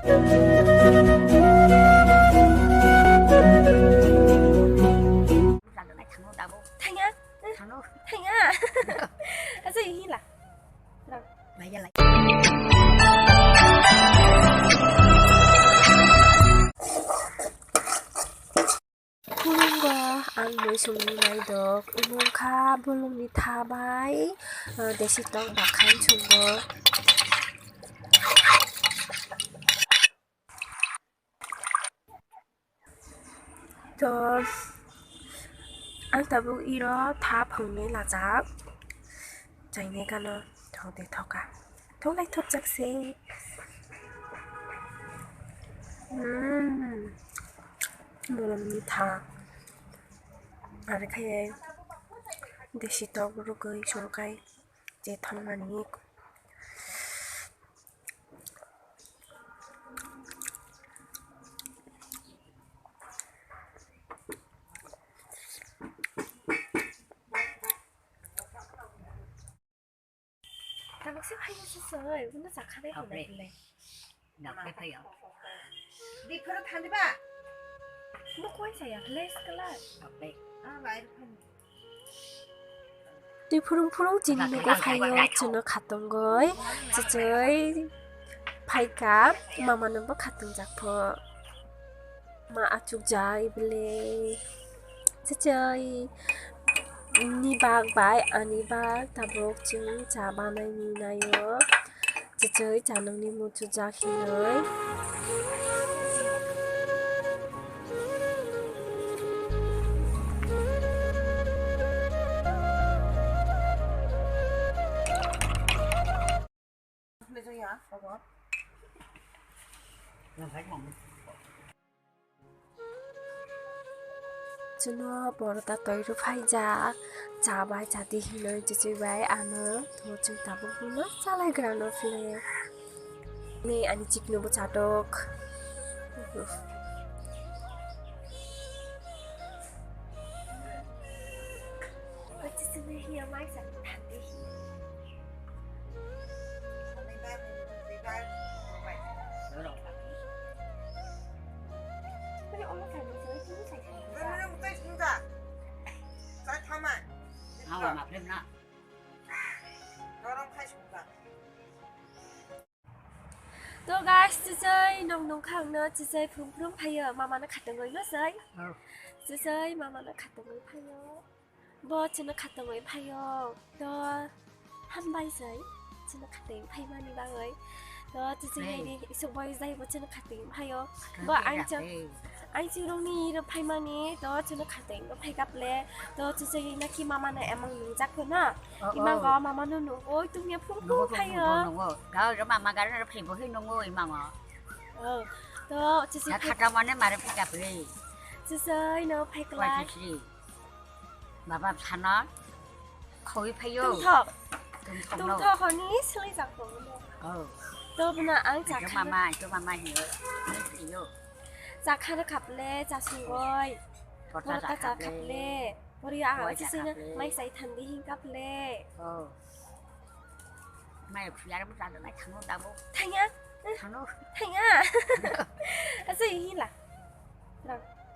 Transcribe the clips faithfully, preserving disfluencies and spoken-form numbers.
Thangya. Thangya. Asa hila. Laya, laya. Phulwngo ang mui songni naidok, imo wngkha bolongni tha bai, ah, desi tok bakhang songo. To, ang tabuk iro tha phangni lajak, chainai gano thok de thoka, thok lai thok jak se. Hmm. Bolongni tha. Are khe desi tok rwgwi churkai je thangmani. Tabuk se phaiya se soi, uno sakha de Apre. Hinai le. Nakle phaiya. Di phuru thandi ba? Mo koi saya, les kala. Apre. Ah, bai phani. Twi phurung phurung chini nugo phaio, chwngno khatungwi, chichwi phaikha, mama nwngbo khatungjak pho. Ma achukjak ibele, chichwi ni bak bai ani bak tabuk chwng cha banaini naio. Chichwi chanwngni muchujak hinwi. Chwngno porota twi rwphaijak, cha bai cha di hinwi chichwi bai ano to chwng tabuk no chalaigra no phile. Ni ani chikno bo chatok. To guys, chichai nong nong khang no chichai phrum phrum phaio, mama no khatungwi no sai. Oh. Chichai mama no khatungwi phaio. Bo chwngno khatungwi phaio. To hambai sai chwngno khatungwi phaimani bagwi. To chichai ni isuk boy jai bo chwngno khatungwi phaio. Bo ang chwng, ang chwng rungni ro phaimani, to chwngno khatungwi phaikha ple. To chichai naki mama no emang nungjak pho na. Oh, imango oh. Mama no nungwi tungya phrum phrum phaio. Nungo, nungo. Ga ro mama ga ro phai bo hi nungo imango. Oh. To chichai khatamane mare phaikha ple. Chichai no phaikha. Baba bwsano khawi phaio. Tungthok. Tungthok no. Tungthok hwnwi swlai jak tongo. Oh. To bwna ang chakha. Mama, to mama hinwi phaio. Chakha rwkha ple, chasungwi. Porta chakha ple. Porta chakha ple. Pori ang chichai no mai sai thandi hingkha ple. Oh. Mai phiyar mo jalo mai thango dabo. Thangya. Thangno. Thangya. Asa hila.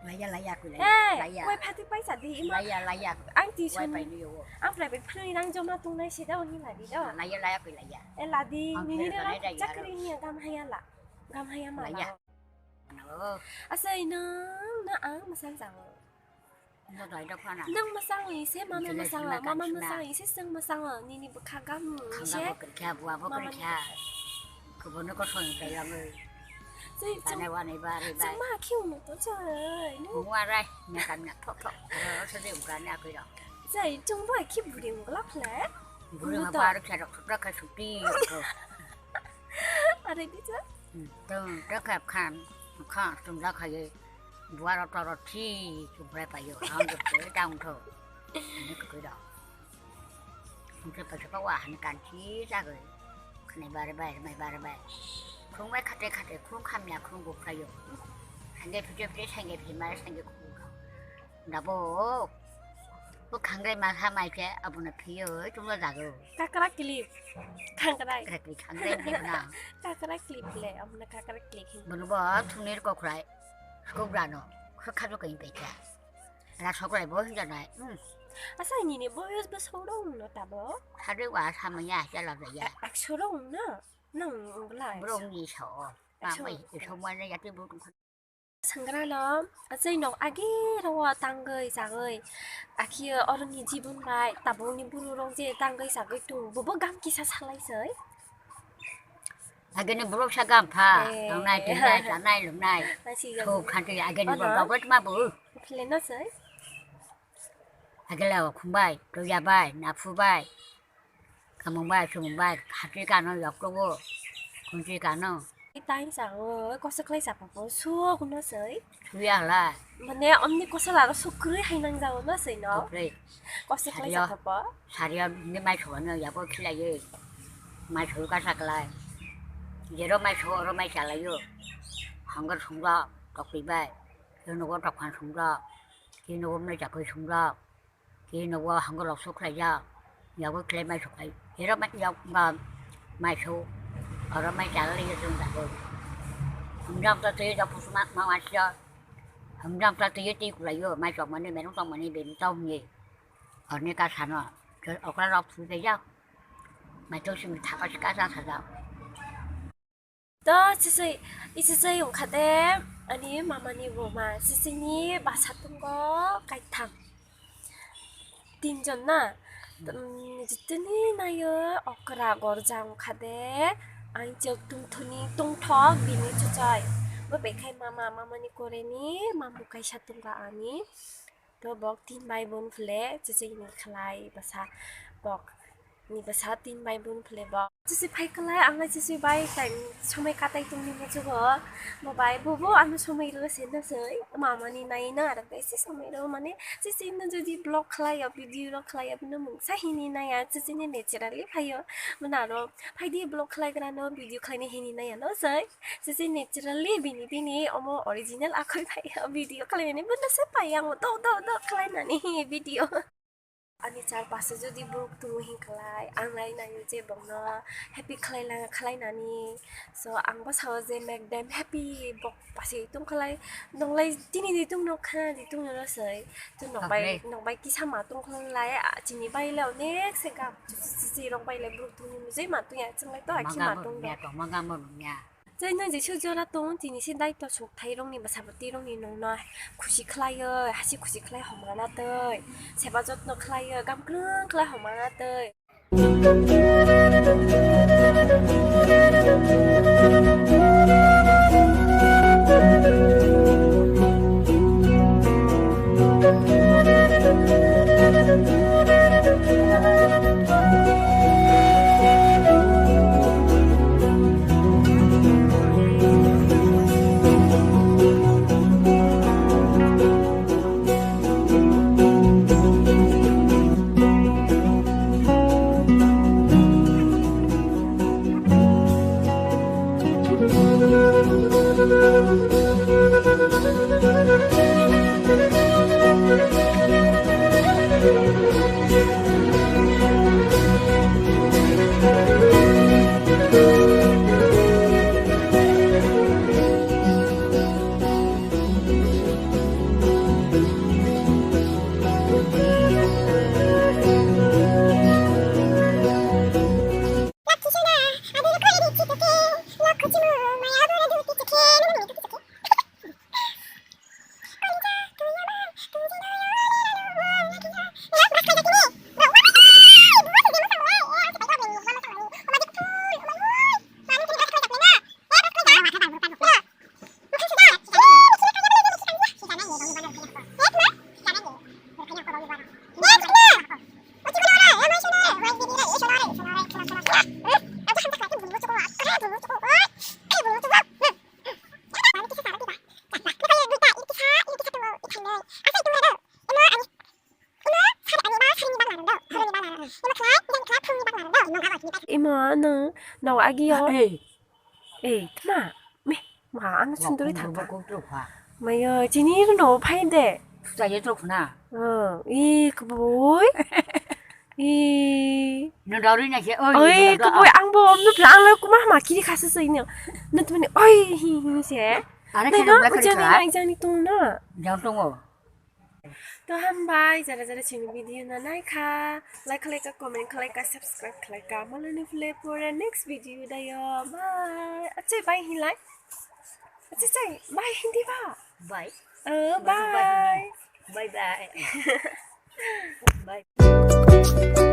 Laya, laya, kui laya. Hey, laya. Wai phati paisa di ima. Laya, laya. Ang tuition. Wai pai niyo. Ang private phani rang joma tungnai se da oni ladi do. Laya, laya, kui laya. Eh, ladi, ang nini rang chakri ni gam haya la. Gam haya ma. Laya. Asa ino na ang masan jango. Nwng mwsang ise, mama mwsang, mama mwsang ise, chwng mwsang, nini bwkha gam ise. Kha, buwa bo kwrwikha. Kubuno kosong ni kailamwi. Chwng, chwng. Tanai wanai ba, ri ba. Chwng ma khi unu to chwng. Unu arai, nya kam nya thok thok. Ro se de uga nya koi ro. Chwng, chwng bo khi buri ungla khle. Buri ma ba ro khe ro thok thok khe suti. Are di chwng. Tong thok khe khan, khan tum la khaye. Buaro toro thi kubrai payo, ang je poi tang tho. Ani koi da. Ang je poi pa wa han kan thi ja goi. Khne bare bai, mai bare bai. Khung bai khate khate, khung khamya, khung guk payo. Hange phite phite, sange phimar, sange khung. Dabo. Bo khangrai ma kha mai khe abono phiyo tungla jago. Kakra clip. Khangrai. Kakra clip khangrai ni na. Kakra clip le, abono kakra clip hin. Bono bo thumni kokrai. Skok brano. Kha kha kai pai kha. Ra sokrai bo hin janai. Hmm. Asa nini boyos bo soro no tabo. Khade wa samaya chala ya. Ak soro no. Nang lai. Bro ni so. Akso. Mai so mo ne yati bu. Sangrano, achai nok agi rawa tangwi chagwi. Akhiyo oroni jibon bai, tabukni buru rok je tangwi chagwi tung, bobo gam kisa salai soi. Agini borok sa gam pha, eh, tongnai, tingnai, chanai, lungnai. Masi so gam. Khanti agini. Ono. Borok dogwet ma bu. Phileno soi. Agila khumbai, toya bai, naphu bai. Kamung bai, sumung bai, khatri kano, yoktogo, khunchi kano. Tain sao, kosa khlai sapa po, suo kuno sei. Suya la. Mane omni kosa laro sukrui hai nang jao no sei no. Kosa khlai sapa po. Sario ni mai suo no yabo khilai ye. Mai suo ka saklai. Jero mai suo, oro mai chalai yo. Hangar sungla, tokri bai. Kino go tokhan sungla. Kino go mai chakoi sungla. Khe nogo hango lok sok khlai jak, yago khlai mai sok khlai, hero mai yak ba mai sok, oro mai chala le yong jago. Hamjam ta tei jak pusuma ma ma sia, hamjam ta tei tei kulai yo, mai sok mani, merong sok mani, beri tau hini, orni ka sano, okra rok thu tei jak, mai tau simi thapa si ka sa sa jak. To, sisai, isisai wngkha de, ani mamani buma, sisini basa tongo kaitham. Tinjon na, um, jitini nayo okra gorja wngkha de, ang chwk tungthoni tungthok bini chuchai. Bo bekhai mama, mamani koreni mamu kaisa tongkha ani. To bok tin bai bun phule, chichi ni khlai bwsa bok ni bwsa tin bai bun phule bok. Chichi phai khlai, ang chichi bai time somoi katai tongni muchugo. Bo bai bo bo ano somoi rw se no soi. Mama ni nai na ara bai se somoi rw mane chichi no jodi vlog khlai ya, video rok khlai ya, bino mungsa hini nai ya, chichi ni naturally phai yo. Mona ro phai di vlog khlai gra no, video khlai ni hini nai ya no soi. Sisi naturally bini bini omo original akhoi phai video khlainani bono se pai ang do do do khlainani video. Ani char pase jodi borok tongo hinkhlai ang nai naio je bokno happy khlai lang khlainani. So ang bo sao je make them happy, bok pase tongkhlai nonglai tini di tongno kha di tongno no sai. To nokbai nokbai kisa ma tongkhlai chini bai le onek se gam chichi rok bai le borok tongni mujai ma tongya chwnglai to akhi ma tongya. Tongma gam bo nungya. Chai nang jesu jora tong, tini se daito sok thai rokni bwsa bwtwi rokni nokno khusi khlaioi, hasi khusi khlai homana twi, seba jotno khlaioi, gam kwrwng khlai homana twi. Imo nwng nog agi o. Ei. Ei, ma, me, ma, ang sunduri thang. Mayo, chini no phai de. Thutha ye tok na. Oh, i kubui. I. No dauri na khe. Oi, kubui, ang bo omno pla ang lo kuma ma kiri khasa sai no. No tmani oi hi hi se. Are khe no black kha. Jani nai jani tung na. Jang tongo. To hambai, jara jara chini video no nai kha. Like khlai ka, comment khlai ka, subscribe khlai ka. Malani phule pore next video dayo. Bye. Achai bye hinlai. Achai chai bye hindi ba. Bye. Oh, bye. Bye bye. Bye.